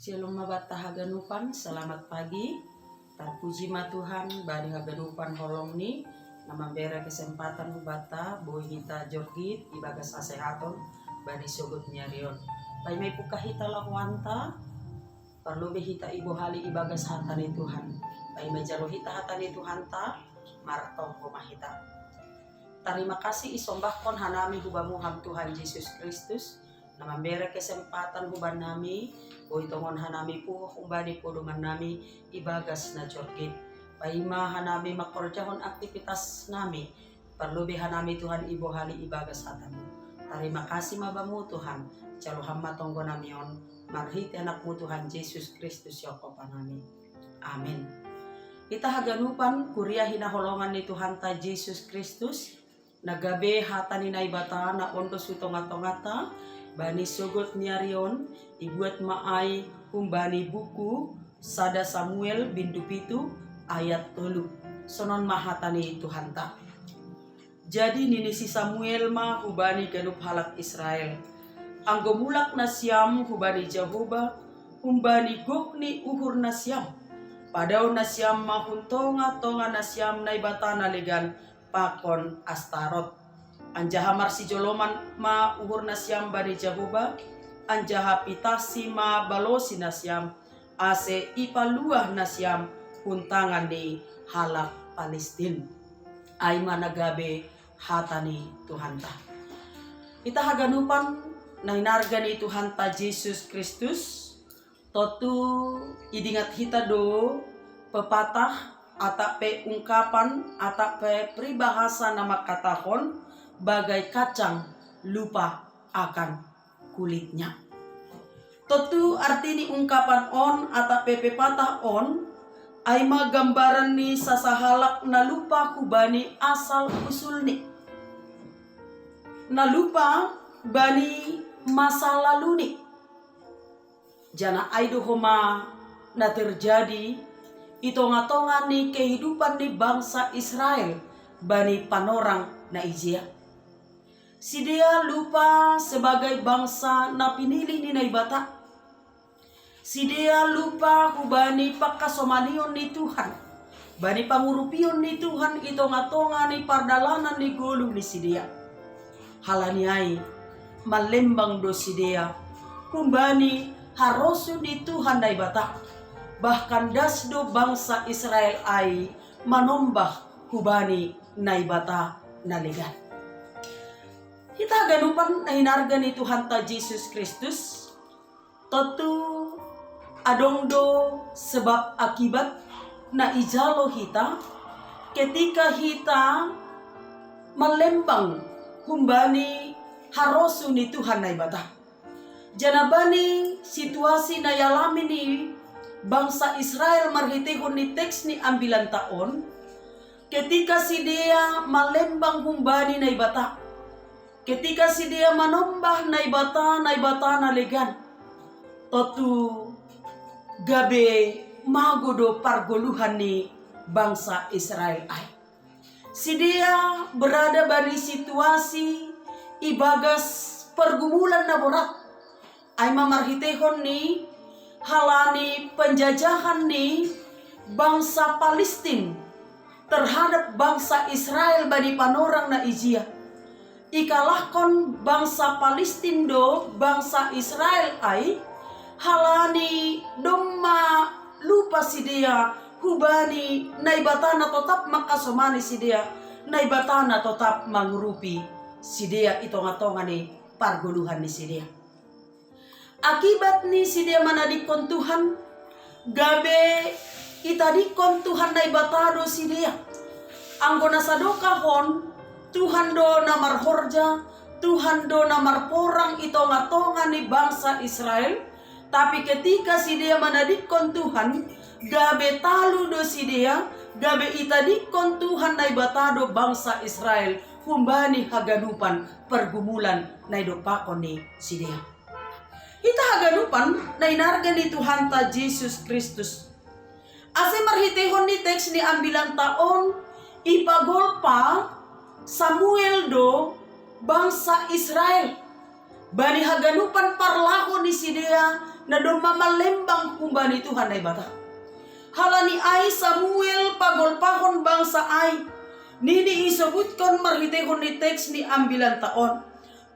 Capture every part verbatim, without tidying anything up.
Shalom ma banta haganupan, selamat pagi. Tarpuji ma Tuhan bani haganupan holong-Ni, na mambere kesempatan hu banta boi hita jorgit ibagas hasehaton bani sogot ni ari on. Paima ipungka hita lahoanta, parlobei hita ibohali ibagas hata ni Tuhan. Paima ijalo hita hata ni Tuhanta, martonggo ma hita. Tarima kasih isombahkon hanami hu Bamu Ham Tuhan Jesus Kristus, na mambere kesempatan hu bannami, boi tongon hanami puho humbani podomannami ibagas na jorgit. Paima hanami mangkorjahon aktivitasnami, parlobei hanami Tuhan ibohali ibagas hata-Mu. Tarima kasih ma Bamu Tuhan, jalo Ham ma tonggonami on, marhite Anak-Mu Tuhan Jesus Kristus Jokopanami. Amin. Hita haganupan, kuria hinaholongan ni Tuhanta Jesus Kristus, na gabe hata ni Naibata na ondos hu tonga-tonganta, bani sogot ni ari on, ibuat ma ai humbani buku sada Samuel bindu pitu ayat tolu. Sonon ma hata ni Tuhanta. Jadi nini si Samuel ma hubani ganup halak Israel: Anggo mulak nasiam hubani Jahowa, humbani gok ni uhur nasiam, padaon nasiam ma hun tonga-tonga nasiam naibata na legan pakon Astarot. Anjaha marsijoloman ma uhur nasiam bani Jahowa, anjaha pitasi ma balosi nasiam, ase ipaluah nasiam hun tangan ni halak Palistin. Ai ma na gabe hata ni Tuhanta. Hita haganupan na hinarga ni Tuhanta Jesus Kristus, tontu idingat hita do pepatah atap pe ungkapan atap pe peribahasa na mangkatahon, bagai kacang lupa akan kulitnya. Tontu arti ni ungkapan on atap pe pepatah on, ai ma gambaran ni sasahalak na lupa hubani asal usulni, na lupa bani masa laluni. Janah ai do homa na terjadi i tonga-tonga ni kehidupan ni bangsa Israel bani panorang na ijia. Sidea lupa sebagai bangsa na pinilih ni Naibata. Sidea lupa hubani pangkasomanion ni Tuhan, bani pangurupion ni Tuhan i tonga-tonga ni pardalanan ni goluh ni sidea. Halani ai, manlembang do sidea humbani harosuh ni Tuhan Naibata, bahkan das do bangsa Israel ai manombah hubani Naibata na legan. Hita haganupan na hinarga ni Tuhanta Jesus Kristus, tontu adong do sebab akibat na ijalo hita, ketika hita manlembang humbani harosuh ni Tuhan Naibata. Janah bani situasi na ialami ni bangsa Israel marhiteihon ni teks ni ambilanta on, ketika sidea manlembang humbani Naibata, ketika sidea manombah Naibata, Naibata na legan, tontu gabe mago do pargoluhan ni bangsa Israel ai. Sidea berada bani situasi ibagas pergumulan na borat, ai ma marhiteihon ni halani penjajahan ni bangsa Palistin terhadap bangsa Israel bani panorang na ijia. Ikalahkon bangsa Palistin do bangsa Israel ai, halani domma lupa sidea hubani Naibata na totap mangkasomani sidea, Naibata na totap mangurupi sidea i tonga-tonga ni pargoluhan ni sidea. Akibat ni sidea manadingkon Tuhan, gabe itadingkon Tuhan Naibata do sidea. Anggo na sadokah on, Tuhan do na marhorja, Tuhan do na marporang i tonga-tonga ni bangsa Israel, tapi ketika sidea manadingkon Tuhan, gabe talu do sidea, gabe itadingkon Tuhan Naibata do bangsa Israel humbani haganupan pergumulan na idompakkon ni sidea. Hita haganupan na hinarga ni Tuhanta Jesus Kristus. Ase marhiteihon ni teks ni ambilanta on, ipagolpa Samuel do bangsa Israel bani haganupan parlaho ni sidea na domma mallembang humbani Tuhan Naibata. Halani ai Samuel pagolpahon bangsa ai, nini isobutkon marhiteihon ni teks ni ambilanta on.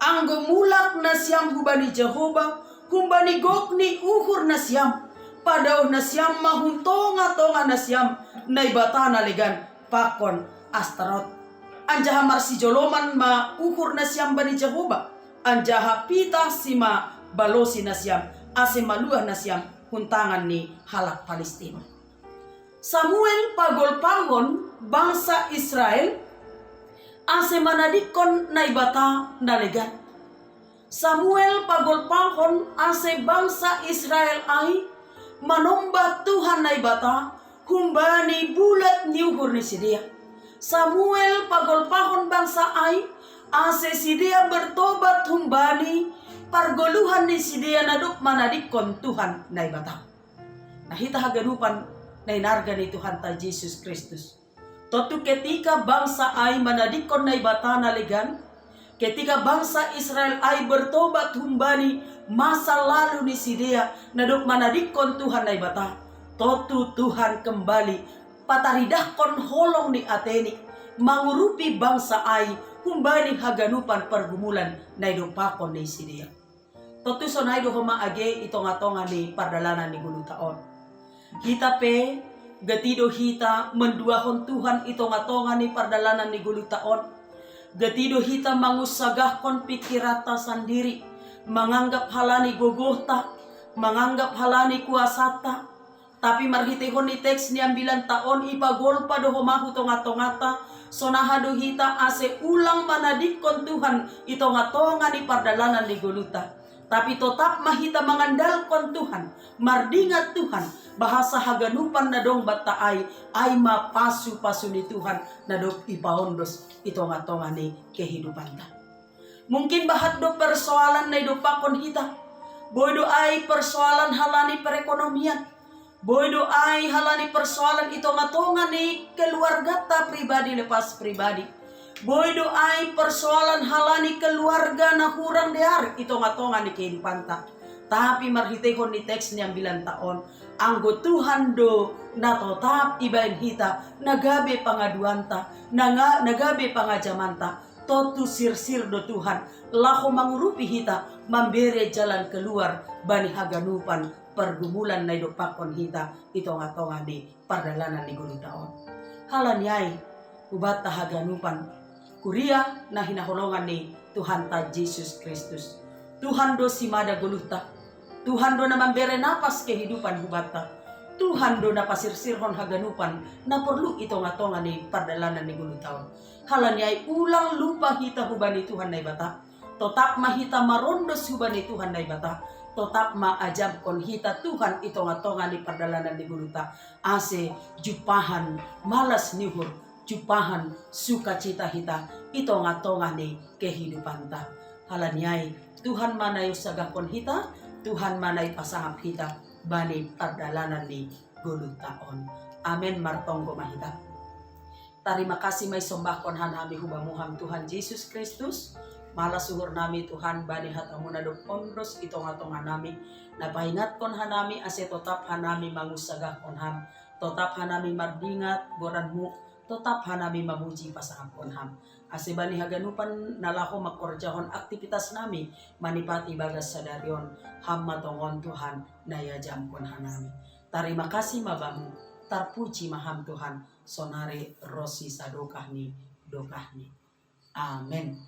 Anggo mulak nasiam hubani Jahowa, humbani gok ni uhur nasiam, padaoh nasiam ma hun tonga-tonga nasiam naibata na legan pakon Astarot. Anjaha marsijoloman ma uhur nasiam bani Jahowa, anjaha pitah sima balosi nasiam, ase maluah nasiam hun tangan ni halak Palestina. Samuel pagolpahon bangsa Israel ase manadingkon Naibata na legan. Samuel pagolpahon ase bangsa Israel ai manombah Tuhan Naibata humbani bulat ni uhur ni sidea. Samuel pagolpahon bangsa ai ase sidea bertobat humbani pargoluhan ni sidea na dob manadingkon Tuhan Naibata. Nah, hita haganupan na hinarga ni Tuhanta Jesus Kristus. Tontu ketika bangsa ai manadingkon Naibata na legan, ketika bangsa Israel ai bertobat humbani masa lalu ni sidea na dob manadingkon Tuhan Naibata, tontu Tuhan kembali pataridahkon holong ni ateni mangurupi bangsa ai humbani haganupan pargumulan na idopakon ni sidea. Tontu sonai do homa age i tonga-tonga ni pardalanan ni goluhta on. Hita pe, gati do hita manduahon Tuhan i tonga-tonga ni pardalanan ni goluhta on. Gati do hita mangunsagahkon pikiranta sandiri, manganggap halani gogohta, manganggap halani kuasanta. Tapi marhiteihon ni teks ni ambilanta on ipagolpa do homa hu tonga-tonganta, sonaha do hita ase ulang manadingkon Tuhan i tonga-tonga ni pardalanan ni goluhta. Tapi totap ma hita mangandalkon Tuhan, mardingat Tuhan, bahasa haganupan na dong banta ai, ai ma pasu-pasu ni Tuhan na dob ipaondos i tonga-tonga ni kehidupanta. Mungkin bahat do persoalan na idopakon hita. Boi do ai persoalan halani perekonomian. Boi do ai halani persoalan i tonga-tonga ni keluargata pribadi lepas pribadi. Boi do ai persoalan halani keluarga na hurang dear i tonga-tonga ni kehidupanta. Tapi marhiteihon ni teks ni ambilanta on, anggo Tuhan do na totap ibaen hita, na gabe pangaduanta, na nga-, na gabe pangajamanta, tontu sirsir do Tuhan laho mangurupi hita, mambere jalan keluar bani haganupan pergumulan na idopakon hita i tonga-tonga ni pardalanan ni goluhta on. Halani ai, hubanta haganupan kuria na hinaholongan ni Tuhanta Jesus Kristus. Tuhan do simada goluhta. Tuhan do na mambere napas kehidupan hubanta. Tuhan do na pasirsirhon haganupan na porlu i tonga-tonga ni pardalanan ni goluhta on. Halani ai ulang lupa hita hubani Tuhan Naibata. Totap ma hita marondos hubani Tuhan Naibata. Totap ma ajamkon hita Tuhan i tonga-tonga ni pardalanan ni goluhta. Ase jumpahan malas ni uhur, jumpahan sukacita hita i tonga-tonga ni kehidupanta. Halani ai, Tuhan ma na iunsagahkon hita, Tuhan ma na ipasangap hita bani pardalanan ni goluhta on. Amen, martonggo ma hita. Tarima kasih ma isombahkon hanami hu Bamu Ham Tuhan Jesus Kristus. Malas uhurnami Tuhan bani hataMu na dob ondos i tonga-tonganami, na paingatkon hanami ase totap hanami mangunsagahkon Ham, totap hanami mardingat goranMu, totap hanami mamuji pasangapkon Ham. Ase bani haganupan na laho mangkorjahon aktivitasnami manipati bagas sadari on, Ham ma tongon Tuhan na iajamkon hanami. Tarima kasih ma Bamu, tarpuji ma Ham Tuhan, sonari ronsi sadokah ni dokahni. Amen.